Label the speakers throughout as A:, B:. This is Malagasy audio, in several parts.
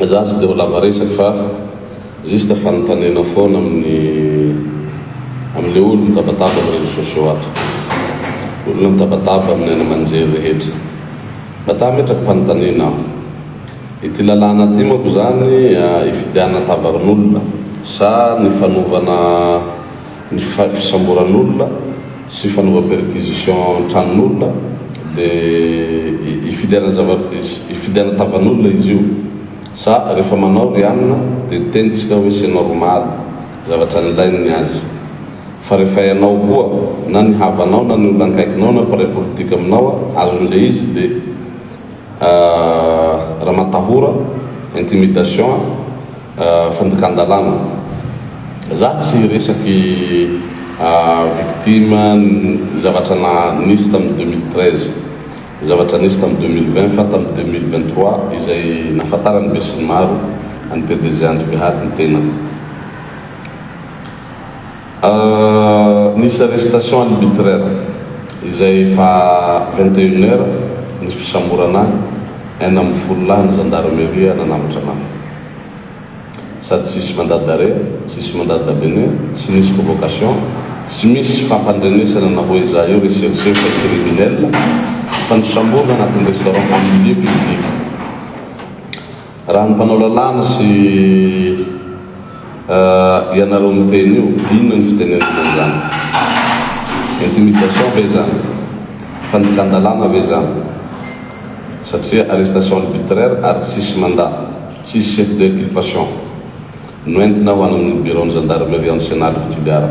A: Za tsy dia ho lava resaka fa juste fanontaniana foana amin'ny amin'le olo mitabataba amin'ny réseaux sociaux ato. Olona mitabataba amin'ny haino aman-jery rehetra. Mba ta hametraka fanontaniana aho. Ity lalàna ity manko zany ifidianana tavarin'olona sa ny fanovana ny fisamboran'olona sy fanaova perquisition tranon'olona de ifidianana zava ifidianana tavan'olona izy io sa rehefa manao ry anona de tenitsika hoe c'est normal zavatra nilainy ny azy fa rehefa ianao koa na ny havanao na ny olona ankaikinao na mpiray politika aminao azon'le izy de Ramatahora, intimidation, fandikan-dalàna. Za tsy hiresaky victime ny zavatra nisy tamin'ny 2013, zavatra nisy tamin'ny 2020 fa tamin'ny 2023 izay nahafantaran'ny besinimaro an'i PDG Andry Bihary ny tenako. Nisy arrestation arbitraire izay efa 21 heures ny fisamborana ahy, 16 lahy ny zandarmeria nanambotra anah. Sady tsisy mandat d'arrêt, tsisy mandat d'amener, tsy nisy convocation, tsy misy fampandrenesana na hoe za io recherché fa criminel fa nosamborina anatin'ny restaurant en milieu public. Raha ny mpanao lalàna sy ianareo miteny io, inona ny fitenenana an'izany? Intimidation ve izany? Fandikan-dalàna ve izany? Satria arrestation arbitraire ary tsisy mandat, tsisy chef d'inculpation noentina ho any amin'ny biraon'ny gendarmerie nationale Toliara.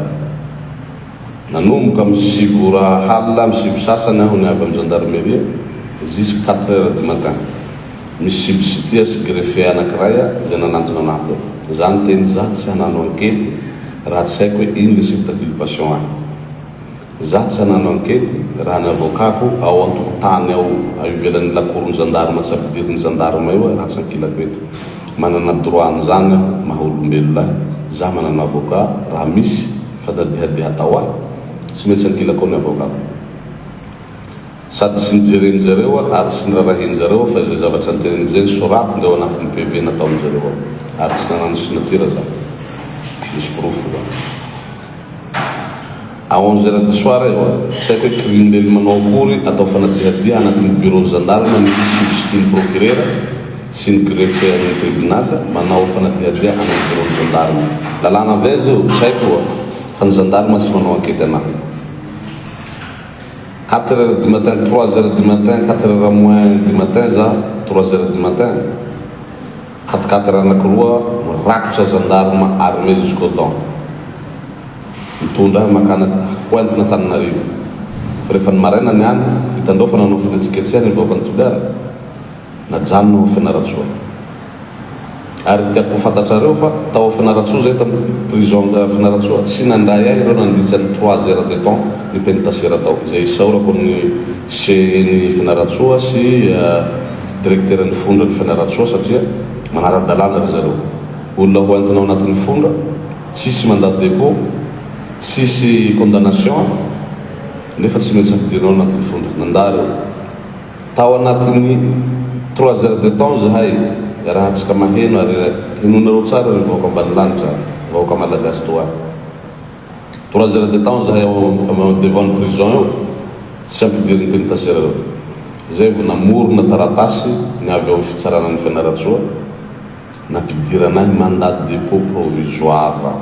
A: Nanomboka amin'ny 9 ora halina amin'ny 9 sasany aho ny avy amin'ny gendarmerie jusqu 4 heures du matin. Misy subsitia sy greffier anakiray izay nanantona anah teo. Za niteny za tsy hanano ankety raha tsy haiko hoe ino le chef d'inculpation ahy. Za tsy hanano ankety raha ny avocat-ko ao antokotany ao ivelan'ny lakoron'ny gendarme tsy ampidirin'ny gendarme io raha tsy ankilako eto. Manana droit an'izany aho maha olombelona ahy. Za manana avocat raha misy fanadihadiha atao ahy tsy maintsy ankilako ao ny avocat-ko. Sady tsy nijeren zareo ary tsy nirarahin zareo fa izay zavatra noteneniko izay nosoratiny ao anatin'ny PV nataon zareo ao ary tsy nanano signature za. Misy porofo zany. À 11 heures du soir eo a, tsy haiko hoe criminel manao akory atao fanadihadiha anatin'ny bureau ny gendarme ny substitut ny procureur sy ny greffier ny tribunal manao fanadihadiha any amin'ny bureau ny gendarme. Lalàna avy aiza io? Tsy haiko oa fa ny gendarme tsy manao enquête anah. 4 heures du matin, 3 heures du matin, 4 heures moins du matin za, 3 heures du matin, quat-quatre anakiroa mirakotra gendarme armé jusqu'aux dents mitondra ahy makany ho entina Antananarivo. Fa rehefa ny maraina ny andro, hitandreo fa nanao fihetsiketsehana ny vahoakan'i Toliara. Najanona ao Fianarantsoa. Ary tiako ho fantatrareo fa tao Fianarantsoa zay tamin'ny prison Fianarantsoa, tsy nandray ahy ireo nandritra ny trois heures de temps ny penitasiera tao, izay isaorako ny CE-n'i Fianarantsoa sy directeur-n'ny fondran'i Fianarantsoa satria manara-dalàna ry zareo. Olona ho entina ao anatin'ny fondra, tsisy mandat de dépôt, tsisy condamnation, nefa tsy maintsy ampidirina ao anatin'ny fondra. Nandà ireo. Tao anatin'ny trois heures de temps zahay raha tsika maheno ary henonareo tsara ry vahoaka ambanilanitra, vahoaka malagasy toa ahy. Trois heures de temps zahay ao devant ny prison eo tsy ampidirin'ny penitasiera reo. Zay vao namorona taratasy ny avy ao fitsarana ny Fianarantsoa nampidirana ahy mandat de depot provisoire.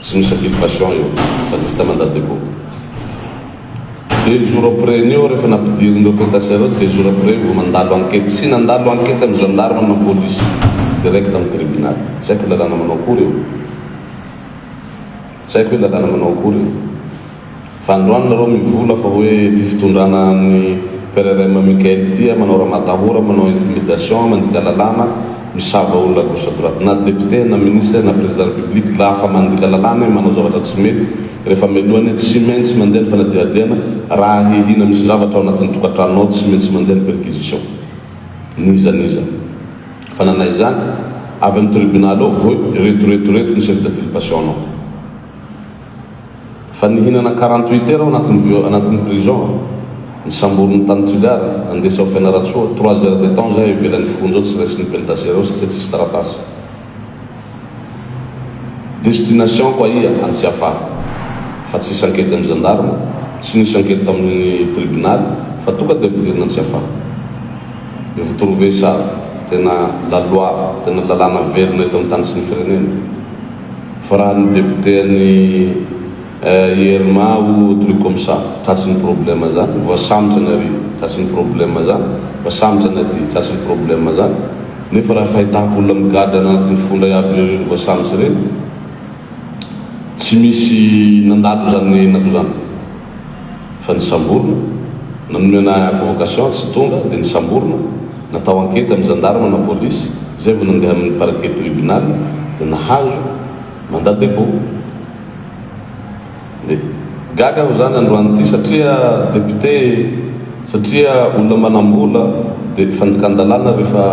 A: Tsy misy inculpation io fa juste mandat de depot. Deux jours après an'io rehefa nampidirin'ireo pénitentiaire ireo, deux jours après vao mandalo enquête. Tsy nandalo enquête amin'ny gendarme na police, direct amin'ny tribunal. Tsy haiko lalàna manao akory io. Tsy haiko hoe lalàna manao akory io. Fa androany nareo mivola fa hoe ity fitondrana an'i PRRM Mickael ity manao ramatahora, manao intimidation, mandika lalàna, misava olona à gauche à droite. Na député na ministre na président république lafa mandika lalàna io manao zavatra tsy mety, rehefa melohany tsy maintsy mandeha ny fanadihadiana, raha ahihina misy zavatra ao anatin'ny tokantranonao tsy maintsy mandeha ny perquisition. N'iza n'iza. Fa nanay izany, avy amin'ny tribunal ao vao hoe reto reto reto ny chef d'inculpation anao. Fa nihinana 48 heures aho anatin'ny anatin'ny prison. Nisamboriny tany Toliara, nandesy ao Fianarantsoa, trois heures de temps zahay ivelan'ny fonja ao tsy raisin'ny penitasiera ao satria tsisy taratasy. Destination ko aia any Tsiafahy fa tsisy ankety amin'ny gendarme, tsy nisy ankety tamin'ny tribunaly fa tonga dia ampidirina any Tsiafahy. Et vous trouvez ça tena la loi, tena lalàna velona eto amin'ny tany sy ny firenena? Fa raha ny député an'i Irma ou truc comme ça, tratry ny problème zany, voasambotra ny ary, tratry ny problème zany, voasambotra ny aty, tratry ny problème zany, nefa raha fahitako olona migadra anatin'ny fonja iaby ireny voasambotra ireny, tsy misy nandalo zany niainako zany, fa nisamborina, nanomena ahy convocation tsy tonga dia nisamborina, natao enquete amin'ny gendarme na police, zay vao nandeha amin'ny parquet tribunal dia nahazo mandat depot. Dia gaga aho izany androany ity satria député, satria olona manam-bola dia fandikan-dalàna rehefa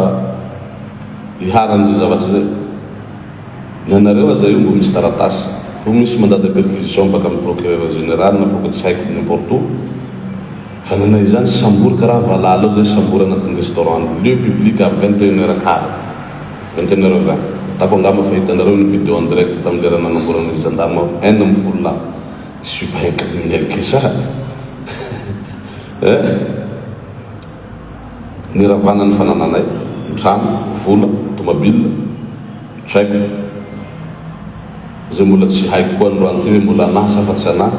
A: iharan'izay zavatra izay. Ny anareo aza io mbo misy taratasy, mbo misy mandat de perquisition baka amin'ny procureur général na procureur tsy haiko n'importe où, fa ny anay izany sambory karaha valala io zay sambory anatin'ny restaurant lieu public à 21 heures quart. 21 heures 20. Tako angamba fa hitanareo ny video en direct tamin'ny lera nanamboran'ny gendarme 16 lahy. Je suis pas un criminel que ça. Hein? Niravana ny fanananay, ny trano, vola, tomobile, tsy haiko. Izay mbola tsy haiko koa androany ity hoe mbola anahy sa fa tsy anahy.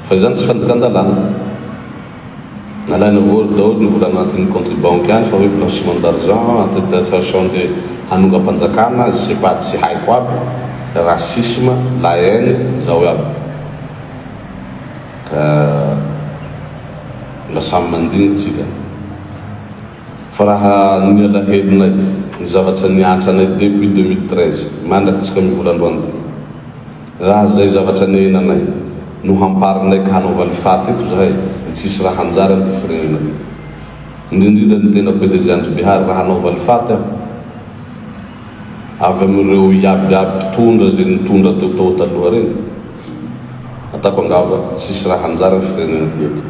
A: Fa izany tsy fandikan-dalàna. Nalaina vory daholo ny vola anatin'ny compte banque any fa hoe blanchiment d'argent, attestation de hanongam-panjakana, je sais pas tsy haiko aby, racisme, la haine, zao iaby. Ka mbola samy mandinika tsika. Fa raha ny alahelonay, ny zavatra niantra anay depuis 2013 mandraky tsika mivola androany ty. Raha zay zavatra niainanay no hamparinay ka hanao valifaty eto zahay de tsisy raha hanjary amty firenena ty. Indrindrindra ny tenako PDG Andry Bihary raha hanao valifaty aho avy amireo iaby iaby mpitondra zay nitondra teo tao taloha reny atako angamba tsisy raha hanjary am firenena ty eto.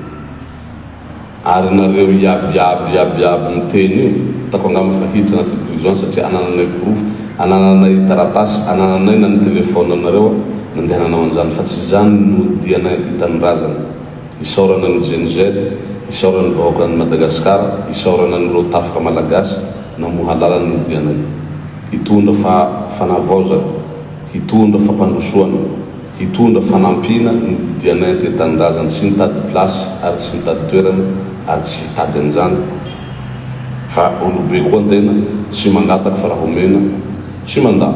A: Ary nareo iaby iaby iaby iaby miteny io, hitako angamba fa hiditra anaty prison satria anananay porofo, anananay taratasy, anananay na ny telephone nareo nandeha nanao an'izany fa tsy izany no dianay aty tanindrazana. Isaorana ny GNZ, isaorana ny vahoakan'i Madagascar, isaorana an'ireo tafika malagasy namoha lalana no dianay. Hitondra fa fanavaozana, hitondra fampandrosoana. Hitondra fanampiana ny dianay aty an-tanindrazana, tsy nitady place ary tsy nitady toerana ary tsy hitady an'izany fa olobe koa an-tena, tsy mangataka fa raha omena tsy mandà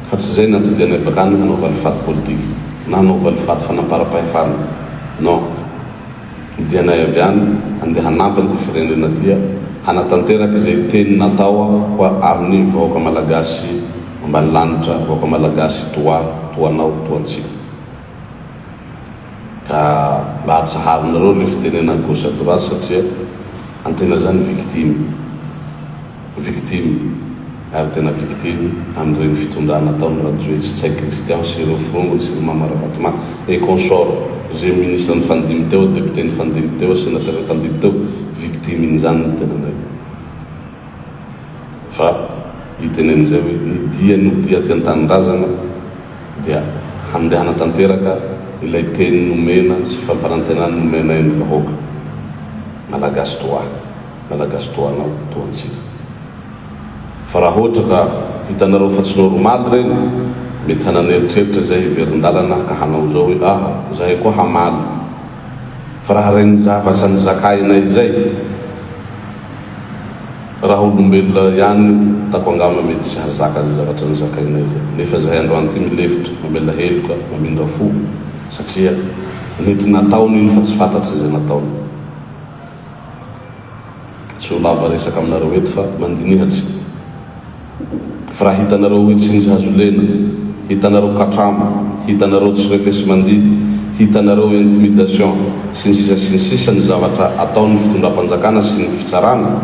A: fa tsy izay ny anton-dianay bakany hanao valifaty politika na hanao valifaty fanamparam-pahefana non. Ny dianay avy any handeha hanampy an'ity firenena ity hanatanteraka izay teny natao ho amin'ny vahoaka malagasy ambanilanitra, vahoaka malagasy toa ahy, toa anao, toa antsika. Ka mba atsaharinareo le fitenena à gauche à droite satria antena zany victime. Victime ary tena victime amin'ireny fitondrana ataon'i Rajoely sy Ntsay Christian sy ireo forongony sy ry Mama Ravatomanga et consort ze ministre nifandimby teo, député nifandimby teo, sénateur nifandimby teo, victime in'izany ny tenanay. Fa io teneno izay hoe ny dia no dia aty an-tanindrazana dia handeha hanatanteraka ilay teny nomena sy fampanantenana nomenay ny vahoaka Malagasy toa ahy. Malagasy toa anao, toa antsika. Fa raha ohatra ka hitanareo fa tsy normal ireny, mety hanana eritreritra izay hiverin-dalana ka hanao izao hoe aha, zahay koa hamaly. Fa raha regny zavatra nizakainay izay, raha olombelona ihany atako angamba mety tsy hahazaka izay zavatra nizakainay izay. Nefa zahay androany ity milefitra, mamela heloka, mamindra fo, satria nety nataony iny fa tsy fantatsa izay nataony. Tsy ho lava resaka aminareo eto fa mandiniha tsika. Fa raha hitanareo hoe tsindry hazo lena, hitanareo katramo, hitanareo tsy refesi-mandidy, hitanareo intimidation, sy ny sisa sy ny sisa ny zavatra ataon'ny fitondram-panjakana sy ny fitsarana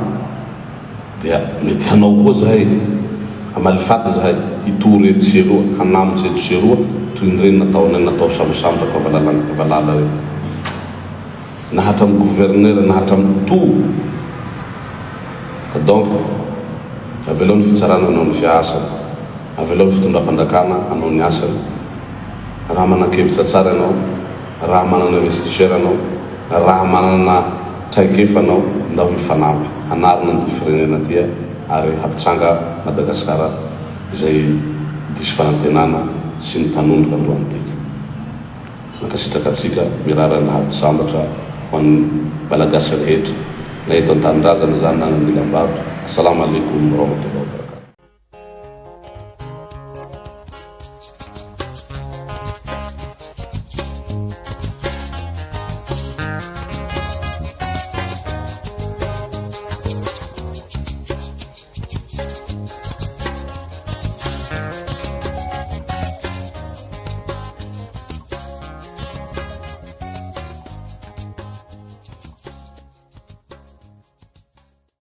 A: dia mety hanao koa zahay, hamaly faty zahay, hitory etsy sy eroa, hanamotra etsy sy eroa toy ny ireny nataonay natao sambosambotra ka valala ireny. Na hatramin'ny gouverneur na hatramin'ny tout. Ka donc avelao ny fitsarana hanao ny fiasany, avelao ny fitondram-panjakana hanao ny asany. Raha manan-kevitra tsara ianao, raha manana investisseur ianao, raha manana traikefa ianao, ndao hifanampy hanarina an'ity firenena ity ary hampitsanga Madagasikara izay diso fanantenana sy mitanondrika androany tika. Mankasitraka antsika, mirary alahady sambatra ho an'ny Malagasy rehetra na eto an-tanindrazana izany na any andilam-bato. Assalam Alaikum Warahmatullahi Wabarakatuh.